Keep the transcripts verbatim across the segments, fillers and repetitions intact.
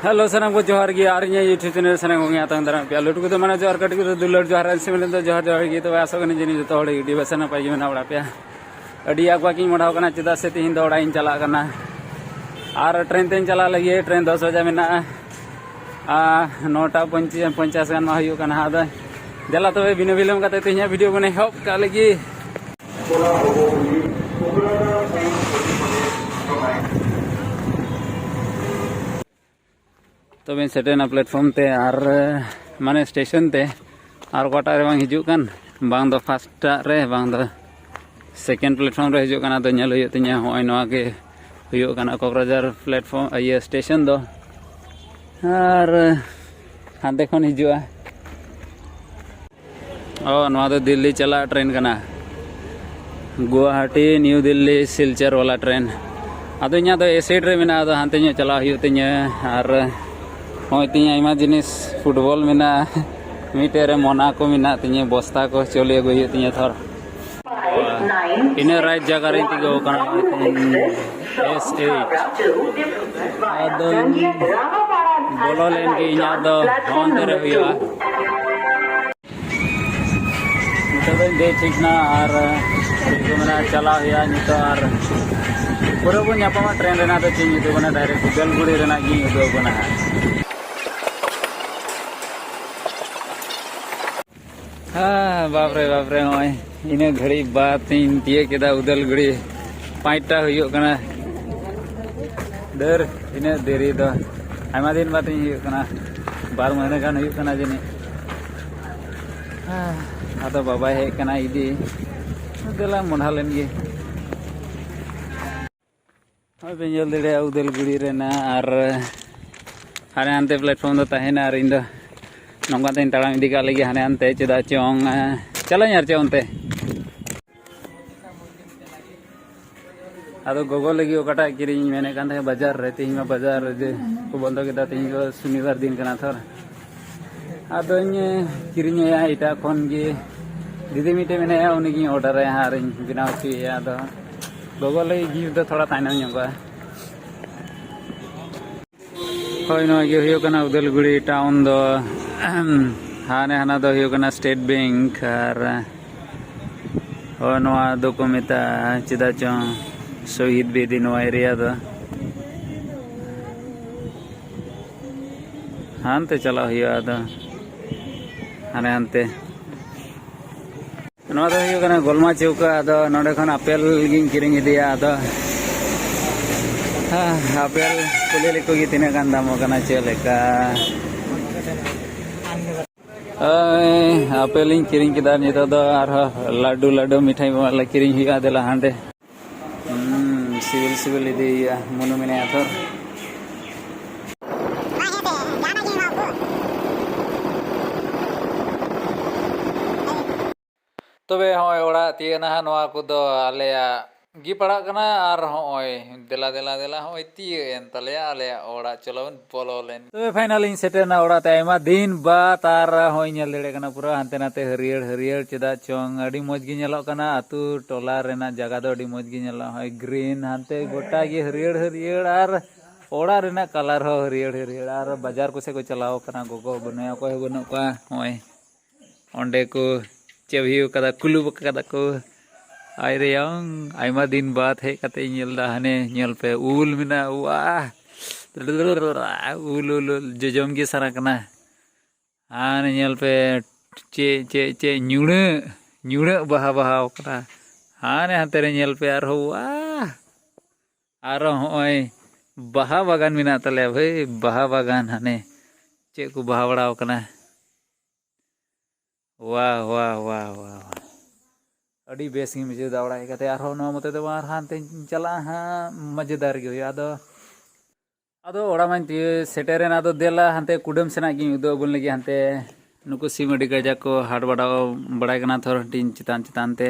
Hello, ᱥᱟᱱᱟᱢ ᱠᱚ ᱡᱚᱦᱟᱨ ᱜᱮ᱾ ᱟᱨ ᱤᱧᱟᱹᱜ YouTube ᱪᱮᱱᱮᱞ ᱥᱟᱱᱟᱢ ᱠᱚᱜᱮ ᱟᱛᱟᱝ ᱫᱟᱨᱟᱢ ᱯᱮᱭᱟ᱾ ᱞᱟᱹᱴᱩ ᱠᱚᱫᱚ ᱢᱟᱱᱮ ᱡᱚᱦᱟᱨ, ᱠᱟᱹᱴᱤᱡ ᱠᱚᱫᱚ ᱫᱩᱞᱟᱹᱲ ᱡᱚᱦᱟᱨ, ᱮᱱ ᱥᱮ ᱢᱮᱱ ᱫᱚ ᱡᱚᱦᱟᱨ ᱡᱚᱦᱟᱨ ᱜᱮ᱾ ᱛᱚᱵᱮ ᱟᱥᱚᱜ ᱠᱟᱹᱱᱟᱹᱧ ᱡᱟᱹᱱᱤᱡ ᱡᱚᱛᱚ ᱦᱚᱲ ᱟᱹᱰᱤ ᱵᱮᱥ ᱱᱟᱯᱟᱭ ᱜᱮ ᱢᱮᱱᱟᱜ ᱵᱟᱲᱟ ᱯᱮᱭᱟ᱾ ᱟᱹᱰᱤ ᱟᱠᱵᱟᱠ ᱤᱧ ᱢᱚᱰᱟᱣ ᱠᱟᱱᱟ, ᱪᱮᱫᱟᱜ ᱥᱮ ᱛᱮᱦᱮᱧ ᱫᱚ ᱚᱲᱟᱜ ᱤᱧ ᱪᱟᱞᱟᱜ ᱠᱟᱱᱟ᱾ ᱟᱨ ᱴᱨᱮᱱ ᱛᱮᱧ ᱪᱟᱞᱟᱜ ᱞᱟᱹᱜᱤᱫ, ᱴᱨᱮᱱ ᱫᱚᱥ ᱵᱟᱡᱟ ᱢᱮᱱᱟᱜᱼᱟ᱾ ᱟᱨ ᱱᱚᱴᱟ ᱯᱚᱧᱪᱟᱥ ᱜᱟᱱ ᱢᱟ ᱦᱩᱭᱩᱜ ᱠᱟᱱᱟ᱾ ᱟᱫᱚ ᱫᱮᱞᱟ ᱛᱚᱵᱮ ᱵᱤᱱᱟᱹ ᱵᱤᱞᱚᱢ ᱠᱟᱛᱮ ᱛᱮᱦᱮᱧᱟᱜ ᱵᱷᱤᱰᱤᱭᱳ ᱵᱚᱱ ᱮᱦᱚᱵ ᱠᱟᱜ ᱞᱟᱹᱜᱤᱫ᱾ ᱛᱚᱵᱮᱧ ᱥᱮᱴᱮᱨᱮᱱᱟ ᱯᱞᱟᱴᱯᱷᱚᱨᱢ ᱛᱮ, ᱟᱨ ᱢᱟᱱᱮ ᱥᱴᱮᱥᱚᱱ ᱛᱮ, ᱟᱨ ᱚᱠᱟᱴᱟᱜ ᱨᱮ ᱵᱟᱝ ᱦᱤᱡᱩᱜ ᱠᱟᱱ, ᱵᱟᱝ ᱫᱚ ᱯᱷᱟᱥᱴᱟᱜ ᱨᱮ, ᱵᱟᱝ ᱫᱚ ᱥᱮᱠᱮᱱᱰ ᱯᱞᱟᱴᱯᱷᱚᱨᱢ ᱨᱮ ᱦᱤᱡᱩᱜ ᱠᱟᱱᱟ᱾ ᱟᱫᱚ ᱧᱮᱞ ᱦᱩᱭᱩᱜ ᱛᱤᱧᱟᱹ, ᱦᱚᱸᱜᱼᱚᱭ ᱱᱚᱣᱟ ᱜᱮ ᱦᱩᱭᱩᱜ ᱠᱟᱱᱟ ᱠᱚᱠᱨᱟᱡᱷᱟᱨ ᱯᱞᱟᱴᱯᱷᱚᱨᱢ, ᱤᱭᱟᱹ, ᱥᱴᱮᱥᱚᱱ ᱫᱚ᱾ ᱟᱨ ᱦᱟᱱᱛᱮ ᱠᱷᱚᱱ ᱦᱤᱡᱩᱜᱼᱟ᱾ ᱚ, ᱱᱚᱣᱟ ᱫᱚ ᱫᱤᱞᱞᱤ ᱪᱟᱞᱟᱜ ᱴᱨᱮᱱ ᱠᱟᱱᱟ, ᱜᱩᱣᱟᱦᱟᱴᱤ, ᱱᱤᱭᱩ ᱫᱤᱞᱞᱤ, ᱥᱤᱞᱪᱚᱨ ᱵᱟᱞᱟ ᱴᱨᱮᱱ᱾ ᱟᱫᱚ ᱤᱧᱟᱹᱜ ᱫᱚ ᱮ ᱥᱤᱴ ᱨᱮ ᱢᱮᱱᱟᱜᱼᱟ, ᱟᱫᱚ ᱦᱟᱱᱛᱮ ᱧᱚᱜ ᱪᱟᱞᱟᱜ ᱦᱩᱭᱩᱜ ᱛᱤᱧᱟᱹ᱾ ᱟᱨ ᱦᱚᱸᱜᱼᱚᱭ ᱛᱤᱧ ᱟᱭᱢᱟ ᱡᱤᱱᱤᱥ, ᱯᱷᱩᱴᱵᱚᱞ ᱢᱮᱱᱟᱜᱼᱟ, ᱢᱤᱫᱴᱮᱡ ᱨᱮ ᱢᱚᱱᱟ ᱠᱚ ᱢᱮᱱᱟᱜ ᱛᱤᱧᱟᱹ, ᱵᱚᱥᱛᱟ ᱠᱚ ᱪᱚᱞᱤ ᱟᱹᱜᱩᱭ ᱦᱩᱭᱩᱜ ᱛᱤᱧᱟᱹ ᱛᱷᱚᱨ᱾ ᱤᱱᱟᱹ ᱨᱟᱡᱽ ᱡᱟᱭᱜᱟ ᱨᱮᱧ ᱛᱤᱸᱜᱩ ᱟᱠᱟᱱᱟ, ᱱᱚᱜᱼᱚᱭ ᱛᱤᱧ ᱮᱥ ᱮᱭᱤᱪ᱾ ᱟᱫᱚᱧ ᱵᱚᱞᱚ ᱞᱮᱱ ᱜᱮ, ᱤᱧᱟᱹᱜ ᱫᱚ ᱦᱚᱸᱜᱼᱚᱱᱛᱮ ᱨᱮ ᱦᱩᱭᱩᱜᱼᱟ᱾ ᱱᱤᱛᱚᱜ ᱫᱚᱧ ᱫᱮᱡ ᱴᱷᱤᱠ ᱱᱟ ᱟᱨ ᱪᱮᱫ ᱠᱚ ᱢᱮᱱᱟ, ᱪᱟᱞᱟᱣ ᱦᱩᱭᱩᱜᱼᱟ ᱱᱤᱛᱚᱜ᱾ ᱟᱨ ᱯᱩᱨᱟᱹ ᱵᱚᱱ ᱧᱟᱯᱟᱢᱟ ᱴᱨᱮᱱ ᱨᱮᱱᱟᱜ ᱫᱚ ᱪᱮᱫ ᱤᱧ ᱩᱫᱩᱜ ᱟᱵᱚᱱᱟ, ᱰᱟᱭᱨᱮᱠᱴ ᱩᱫᱟᱞᱜᱩᱲᱤ ᱨᱮᱱᱟᱜ ᱜᱤᱧ ᱩᱫᱩᱜ ᱟᱵᱚᱱᱟ ᱦᱟᱸᱜ᱾ ᱦᱮᱸ, ᱵᱟᱯᱨᱮ, ᱵᱟᱯᱨᱮ, ᱱᱚᱜᱼᱚᱭ ᱤᱱᱟᱹ ᱜᱷᱟᱹᱲᱤᱡ ᱵᱟᱫ ᱤᱧ ᱛᱤᱭᱟᱹᱜ ᱠᱮᱫᱟ ᱩᱫᱟᱞᱜᱩᱲᱤ᱾ ᱯᱟᱸᱪᱴᱟ ᱦᱩᱭᱩᱜ ᱠᱟᱱᱟ᱾ ᱰᱷᱮᱨ ᱤᱱᱟᱹᱜ ᱫᱮᱨᱤ ᱫᱚ ᱟᱭᱢᱟ ᱫᱤᱱ ᱵᱟᱫ ᱤᱧ ᱦᱩᱭᱩᱜ ᱠᱟᱱᱟ, ᱵᱟᱨ ᱢᱟᱹᱦᱱᱟᱹ ᱜᱟᱱ ᱦᱩᱭᱩᱜ ᱠᱟᱱᱟ ᱡᱟᱹᱱᱤᱡ᱾ ᱦᱮᱸ, ᱟᱫᱚ ᱵᱟᱵᱟᱭ ᱦᱮᱡ ᱠᱟᱱᱟ ᱤᱫᱤ, ᱫᱮᱞᱟ ᱢᱚᱰᱷᱟ ᱞᱮᱱ ᱜᱮ᱾ ᱱᱚᱜᱼᱚᱭ ᱵᱮᱱ ᱧᱮᱞ ᱫᱟᱲᱮᱭᱟᱜᱼᱟ ᱩᱫᱟᱞᱜᱩᱲᱤ ᱨᱮᱱᱟᱜ, ᱟᱨ ᱦᱟᱱᱮ ᱦᱟᱱᱛᱮ ᱯᱞᱟᱴᱯᱷᱚᱨᱢ ᱫᱚ ᱛᱟᱦᱮᱱᱟ, ᱟᱨ ᱤᱧ ᱫᱚ ᱱᱚᱝᱠᱟ ᱛᱮᱧ ᱛᱟᱲᱟᱢ ᱤᱫᱤ ᱠᱟᱜ ᱞᱟᱹᱜᱤᱫ ᱦᱟᱱᱮ ᱦᱟᱱᱛᱮ, ᱪᱮᱫᱟᱜ ᱪᱚᱝ, ᱮ, ᱪᱟᱞᱟᱜ ᱟᱹᱧ ᱟᱨ ᱪᱮᱫ ᱚᱱᱛᱮ᱾ ᱟᱫᱚ ᱜᱚᱜᱚ ᱞᱟᱹᱜᱤᱫ ᱚᱠᱟᱴᱟᱜ ᱠᱤᱨᱤᱧ ᱢᱮᱱᱮᱫ ᱠᱟᱱ ᱛᱟᱦᱮᱸᱫ ᱵᱟᱡᱟᱨ ᱨᱮ, ᱛᱮᱦᱮᱧ ᱢᱟ ᱵᱟᱡᱟᱨ ᱨᱮ ᱠᱚ ᱵᱚᱱᱫᱚ ᱠᱮᱫᱟ, ᱛᱮᱦᱮᱧ ᱫᱚ ᱥᱚᱱᱤᱵᱟᱨ ᱫᱤᱱ ᱠᱟᱱᱟ ᱛᱷᱚᱨ᱾ ᱟᱫᱚᱧ ᱠᱤᱨᱤᱧ ᱟᱭᱟ ᱮᱴᱟᱜ ᱠᱷᱚᱱ ᱜᱮ, ᱫᱤᱫᱤ ᱢᱤᱫᱴᱮᱱ ᱢᱮᱱᱟᱭᱟ, ᱩᱱᱤᱜᱤᱧ ᱚᱰᱟᱨ ᱟᱭᱟ ᱦᱟᱸᱜ, ᱟᱨᱤᱧ ᱵᱮᱱᱟᱣ ᱦᱚᱪᱚᱭᱮᱭᱟ᱾ ᱟᱫᱚ ᱜᱚᱜᱚ ᱞᱟᱹᱜᱤᱫ ᱜᱤᱯᱷᱴ ᱫᱚ ᱛᱷᱚᱲᱟ ᱛᱟᱭᱱᱚᱢ ᱧᱚᱜᱚᱜᱼᱟ᱾ ᱦᱳᱭ, ᱱᱚᱣᱟ ᱜᱮ ᱦᱩᱭᱩᱜ ᱠᱟᱱᱟ ᱩᱫᱟᱞᱜᱩᱲᱤ ᱴᱟᱣᱩᱱ ᱫᱚ᱾ ᱦᱟᱱᱮ ᱦᱟᱱᱟ ᱫᱚ ᱦᱩᱭᱩᱜ ᱠᱟᱱᱟ ᱥᱴᱮᱴ ᱵᱮᱝᱠ, ᱟᱨ ᱦᱳᱭ, ᱱᱚᱣᱟ ᱫᱚᱠᱚ ᱢᱮᱛᱟᱜᱼᱟ, ᱪᱮᱫᱟᱜ ᱪᱚᱝ, ᱥᱚᱦᱤᱫ ᱵᱮᱫᱤ ᱱᱚᱣᱟ ᱮᱨᱤᱭᱟ ᱫᱚ᱾ ᱦᱟᱱᱛᱮ ᱪᱟᱞᱟᱜ ᱦᱩᱭᱩᱜᱼᱟ ᱟᱫᱚ, ᱦᱟᱱᱮ ᱦᱟᱱᱛᱮ᱾ ᱱᱚᱣᱟ ᱫᱚ ᱦᱩᱭᱩᱜ ᱠᱟᱱᱟ ᱜᱚᱞᱢᱟ ᱪᱳᱣᱠᱟ᱾ ᱟᱫᱚ ᱱᱚᱰᱮ ᱠᱷᱚᱱ ᱟᱯᱮᱞ ᱜᱤᱧ ᱠᱤᱨᱤᱧ ᱤᱫᱤᱭᱟ᱾ ᱟᱫᱚ, ᱦᱮᱸ, ᱟᱯᱮᱞ ᱠᱩᱞᱤ ᱞᱮᱠᱚ ᱜᱮ ᱛᱤᱱᱟᱹᱜ ᱜᱟᱱ ᱫᱟᱢᱚᱜ ᱠᱟᱱᱟ, ᱪᱮᱫ ᱞᱮᱠᱟ᱾ ᱳᱭ, ᱟᱯᱮᱞ ᱤᱧ ᱠᱤᱨᱤᱧ ᱠᱮᱫᱟ᱾ ᱱᱤᱛᱚᱜ ᱫᱚ ᱟᱨᱦᱚᱸ ᱞᱟᱹᱰᱩ, ᱞᱟᱹᱰᱩ ᱢᱤᱴᱷᱟᱭ ᱞᱮ ᱠᱤᱨᱤᱧ ᱦᱩᱭᱩᱜᱼᱟ᱾ ᱫᱮᱞᱟ ᱦᱟᱸᱰᱮ᱾ ᱦᱩᱸ, ᱥᱤᱵᱤᱞ ᱥᱤᱵᱤᱞ ᱤᱫᱤ ᱦᱩᱭᱩᱜᱼᱟ, ᱢᱚᱱᱩ ᱢᱮᱱᱟᱭᱟ ᱛᱷᱚᱨ᱾ ᱛᱚᱵᱮ ᱦᱚᱸᱜᱼᱚᱭ ᱚᱲᱟᱜ ᱛᱤᱭᱟᱹᱜ ᱮᱱᱟ ᱦᱟᱸᱜ᱾ ᱱᱚᱣᱟ ᱠᱚᱫᱚ ᱟᱞᱮᱭᱟᱜ ᱜᱮ ᱯᱟᱲᱟᱜ ᱠᱟᱱᱟ᱾ ᱟᱨ ᱦᱚᱸᱜᱼᱚᱭ ᱫᱮᱞᱟ, ᱫᱮᱞᱟ, ᱫᱮᱞᱟ, ᱦᱚᱸᱜᱼᱚᱭ ᱛᱤᱭᱟᱹᱜ ᱮᱱ ᱛᱟᱞᱮᱭᱟ ᱟᱞᱮᱭᱟᱜ ᱚᱲᱟᱜ᱾ ᱪᱚᱞᱚ ᱵᱚᱱ ᱵᱚᱞᱚ ᱞᱮᱱ᱾ ᱛᱚᱵᱮ ᱯᱷᱟᱭᱱᱟᱞ ᱤᱧ ᱥᱮᱴᱮᱨ ᱮᱱᱟ ᱚᱲᱟᱜ ᱛᱮ᱾ ᱟᱭᱢᱟ ᱫᱤᱱ ᱵᱟᱫ ᱟᱨ ᱦᱚᱸᱜᱼᱚᱭ ᱧᱮᱞ ᱫᱟᱲᱮᱭᱟᱜ ᱠᱟᱱᱟ ᱯᱩᱨᱟᱹ ᱦᱟᱱᱛᱮ ᱱᱟᱛᱮ ᱦᱟᱹᱨᱭᱟᱹᱲ ᱦᱟᱹᱨᱭᱟᱹᱲ᱾ ᱪᱮᱫᱟᱜ ᱪᱚᱝ ᱟᱹᱰᱤ ᱢᱚᱡᱽ ᱜᱮ ᱧᱮᱞᱚᱜ ᱠᱟᱱᱟ᱾ ᱟᱹᱛᱩ ᱴᱚᱞᱟ ᱨᱮᱱᱟᱜ ᱡᱟᱭᱜᱟ ᱫᱚ ᱟᱹᱰᱤ ᱢᱚᱡᱽ ᱜᱮ ᱧᱮᱞᱚᱜᱼᱟ᱾ ᱦᱚᱸᱜᱼᱚᱭ ᱜᱨᱤᱱ, ᱦᱟᱱᱛᱮ ᱜᱚᱴᱟ ᱜᱮ ᱦᱟᱹᱨᱭᱟᱹᱲ ᱦᱟᱹᱨᱭᱟᱹᱲ᱾ ᱟᱨ ᱚᱲᱟᱜ ᱨᱮᱱᱟᱜ ᱠᱟᱞᱟᱨ ᱦᱚᱸ ᱦᱟᱹᱨᱭᱟᱹᱲ ᱦᱟᱹᱨᱭᱟᱹᱲ᱾ ᱟᱨ ᱵᱟᱡᱟᱨ ᱠᱚᱥᱮᱫ ᱠᱚ ᱪᱟᱞᱟᱣ ᱠᱟᱱᱟ, ᱜᱚᱜᱚ ᱵᱟᱹᱱᱩᱭᱟ, ᱚᱠᱚᱭ ᱦᱚᱸ ᱵᱟᱹᱱᱩᱜ ᱠᱚᱣᱟ᱾ ᱦᱚᱸᱜᱼᱚᱭ ᱚᱸᱰᱮ ᱠᱚ ᱪᱟᱹᱵᱷᱤ ᱟᱠᱟᱫᱟ, ᱠᱩᱞᱩᱵ ᱟᱠᱟᱫᱟ ᱠᱚ᱾ ᱟᱭ ᱨᱮ ᱭᱚᱝ, ᱟᱭᱢᱟ ᱫᱤᱱ ᱵᱟᱫ ᱦᱮᱡ ᱠᱟᱛᱮ ᱤᱧ ᱧᱮᱞ ᱮᱫᱟ, ᱦᱟᱱᱮ ᱧᱮᱞ ᱯᱮ, ᱩᱞ ᱢᱮᱱᱟᱜᱼᱟ, ᱣᱟᱦ! ᱩᱞ, ᱩᱞ, ᱩᱞ, ᱡᱚᱡᱚᱢ ᱜᱮ ᱥᱟᱱᱟ ᱠᱟᱱᱟ᱾ ᱦᱟᱱᱮ ᱧᱮᱞ ᱯᱮ, ᱪᱮᱫ, ᱪᱮᱫ, ᱪᱮᱫ ᱧᱩᱲᱟᱹᱜ, ᱧᱩᱲᱟᱹᱜ ᱵᱟᱦᱟ ᱵᱟᱦᱟᱣ ᱠᱟᱱᱟ᱾ ᱦᱟᱱᱮ ᱦᱟᱱᱛᱮ ᱨᱮ ᱧᱮᱞ ᱯᱮ ᱟᱨᱦᱚᱸ, ᱣᱟᱦ! ᱟᱨᱚ ᱦᱚᱸᱜᱼᱚᱭ ᱵᱟᱦᱟ ᱵᱟᱜᱟᱱ ᱢᱮᱱᱟᱜ ᱛᱟᱞᱮᱭᱟ ᱵᱷᱟᱹᱭ, ᱵᱟᱦᱟ ᱵᱟᱜᱟᱱ᱾ ᱦᱟᱱᱮ ᱪᱮᱫ ᱠᱚ ᱵᱟᱦᱟ ᱵᱟᱲᱟᱣ ᱠᱟᱱᱟ᱾ ᱣᱟᱦ, ᱣᱟᱦ, ᱣᱟᱦ, ᱣᱟᱦ, ᱣᱟᱦ᱾ ᱟᱹᱰᱤ ᱵᱮᱥ ᱜᱤᱧ ᱵᱩᱡᱷᱟᱹᱣ ᱮᱫᱟ ᱚᱲᱟᱜ ᱦᱮᱡ ᱠᱟᱛᱮ᱾ ᱟᱨᱦᱚᱸ ᱱᱚᱣᱟ ᱢᱚᱛᱮ ᱫᱚ ᱵᱟᱝ, ᱟᱨᱦᱚᱸ ᱦᱟᱱᱛᱮᱧ ᱪᱟᱞᱟᱜᱼᱟ ᱦᱟᱸᱜ, ᱢᱟᱡᱮᱫᱟᱨ ᱜᱮ ᱦᱩᱭᱩᱜᱼᱟ᱾ ᱟᱫᱚ, ᱟᱫᱚ ᱚᱲᱟᱜ ᱢᱟᱧ ᱛᱤᱭᱟᱹ ᱥᱮᱴᱮᱨᱮᱱ᱾ ᱟᱫᱚ ᱫᱮᱞᱟ ᱦᱟᱱᱛᱮ ᱠᱩᱰᱟᱹᱢ ᱥᱮᱱᱟᱜ ᱜᱤᱧ ᱩᱫᱩᱜ ᱟᱵᱚᱱ ᱞᱟᱹᱜᱤᱫ᱾ ᱦᱟᱱᱛᱮ ᱱᱩᱠᱩ ᱥᱤᱢ ᱟᱹᱰᱤ ᱠᱟᱡᱟᱠ ᱠᱚ ᱦᱟᱴ ᱵᱟᱲᱟ ᱵᱟᱲᱟᱭ ᱠᱟᱱᱟ ᱛᱷᱚᱨ ᱴᱤᱧ ᱪᱮᱛᱟᱱ ᱪᱮᱛᱟᱱ ᱛᱮ᱾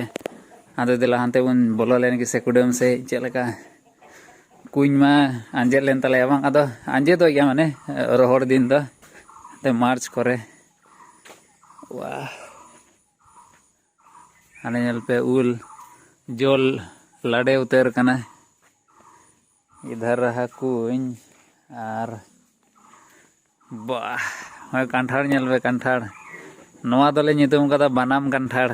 ᱟᱫᱚ ᱫᱮᱞᱟ ᱦᱟᱱᱛᱮ ᱵᱚᱱ ᱵᱚᱞᱚ ᱞᱮᱱ ᱜᱮ ᱥᱮ ᱠᱩᱰᱟᱹᱢ ᱥᱮ ᱪᱮᱫ ᱞᱮᱠᱟ᱾ ᱠᱩᱧ ᱢᱟ ᱟᱸᱡᱮᱫ ᱞᱮᱱ ᱛᱟᱞᱮᱭᱟ ᱵᱟᱝ, ᱟᱫᱚ ᱟᱸᱡᱮᱫᱚᱜ ᱜᱮᱭᱟ ᱢᱟᱱᱮ ᱨᱚᱦᱚᱲ ᱫᱤᱱ ᱫᱚ, ᱦᱟᱱᱛᱮ ᱢᱟᱨᱪ ᱠᱚᱨᱮ᱾ ᱣᱟᱦ᱾ ᱦᱟᱱᱮ ᱧᱮᱞ ᱯᱮ, ᱩᱞ ᱡᱚ ᱞᱟᱰᱮ ᱩᱛᱟᱹᱨ ᱠᱟᱱᱟ᱾ ᱤᱫᱷᱟᱨ ᱨᱟᱦᱟ ᱠᱩᱧ ᱟᱨ ᱵᱟᱦ, ᱦᱳᱭ, ᱠᱟᱱᱴᱷᱟᱲ ᱧᱮᱞ ᱯᱮ, ᱠᱟᱱᱴᱷᱟᱲ᱾ ᱱᱚᱣᱟ ᱫᱚᱞᱮ ᱧᱩᱛᱩᱢ ᱠᱟᱫᱟ ᱵᱟᱱᱟᱢ ᱠᱟᱱᱴᱷᱟᱲ᱾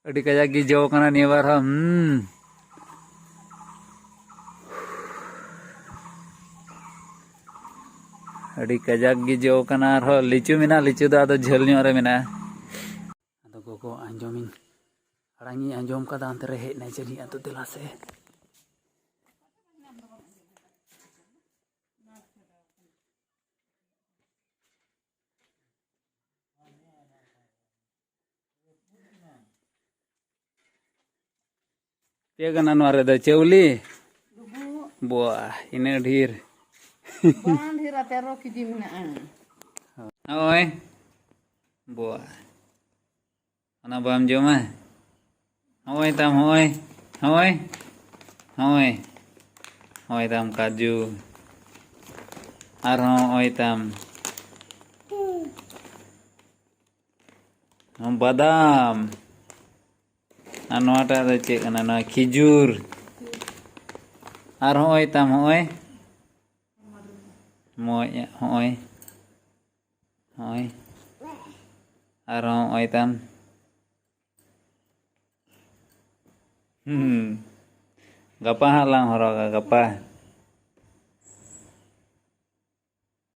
ᱟᱹᱰᱤ ᱠᱟᱡᱟᱠ ᱜᱮ ᱡᱚ ᱠᱟᱱᱟ ᱱᱤᱭᱟᱹ ᱵᱟᱨ ᱦᱚᱸ᱾ ᱦᱩᱸ᱾ ᱟᱹᱰᱤ ᱠᱟᱡᱟᱠ ᱜᱮ ᱡᱚ ᱠᱟᱱᱟ᱾ ᱟᱨᱦᱚᱸ ᱞᱤᱪᱩ ᱢᱮᱱᱟᱜᱼᱟ, ᱞᱤᱪᱩ ᱫᱚ ᱟᱫᱚ ᱡᱷᱟᱹᱞ ᱧᱚᱜ ᱨᱮ ᱢᱮᱱᱟᱜᱼᱟ᱾ ᱟᱫᱚ ᱜᱚᱜᱚ ᱟᱸᱡᱚᱢᱤᱧ, ᱟᱲᱟᱝ ᱤᱧ ᱟᱸᱡᱚᱢ ᱠᱟᱫᱟ, ᱚᱱᱛᱮ ᱨᱮ ᱦᱮᱡ ᱱᱟᱭ ᱡᱟᱹᱱᱤᱡ᱾ ᱟᱫᱚ ᱫᱮᱞᱟ ᱥᱮ᱾ ᱪᱮᱫ ᱠᱟᱱᱟ ᱱᱚᱣᱟ ᱨᱮᱫᱚ? ᱪᱟᱣᱞᱤ? ᱞᱩᱵᱩᱜ᱾ ᱵᱚᱣᱟ, ᱤᱱᱟᱹᱜ ᱰᱷᱮᱨ᱾ ᱵᱟᱝ ᱰᱷᱮᱨᱟ, ᱛᱮᱨᱚ ᱠᱮᱡᱤ ᱢᱮᱱᱟᱜᱼᱟ᱾ ᱱᱚᱜᱼᱚᱭ᱾ ᱵᱚᱣᱟ᱾ ᱚᱱᱟ ᱵᱟᱢ ᱡᱚᱢᱟ? ᱦᱚᱸᱜᱼᱚᱭ ᱛᱟᱢ, ᱦᱚᱸᱜᱼᱚᱭ᱾ ᱦᱚᱸᱜᱼᱚᱭ᱾ ᱦᱚᱸᱜᱼᱚᱭ᱾ ᱦᱚᱸᱜᱼᱚᱭ ᱛᱟᱢ ᱠᱟᱡᱩ᱾ ᱟᱨᱦᱚᱸ ᱦᱚᱸᱜᱼᱚᱭ ᱛᱟᱢ᱾ ᱵᱟᱫᱟᱢ᱾ ᱟᱨ ᱱᱚᱣᱟᱴᱟᱜ ᱫᱚ ᱪᱮᱫ ᱠᱟᱱᱟ? ᱱᱚᱣᱟ ᱠᱷᱤᱡᱩᱨ᱾ ᱟᱨ ᱦᱚᱸᱜᱼᱚᱭ ᱛᱟᱢ, ᱦᱚᱸᱜᱼᱚᱭ᱾ ᱢᱚᱡᱽ, ᱦᱚᱸᱜᱼᱚᱭ᱾ ᱦᱚᱸᱜᱼᱚᱭ᱾ ᱟᱨ ᱦᱚᱸᱜᱼᱚᱭ ᱛᱟᱢ᱾ ᱦᱩᱸ᱾ ᱜᱟᱯᱟ ᱦᱟᱸᱜ ᱞᱟᱝ ᱦᱚᱨᱚᱜᱟ, ᱜᱟᱯᱟ᱾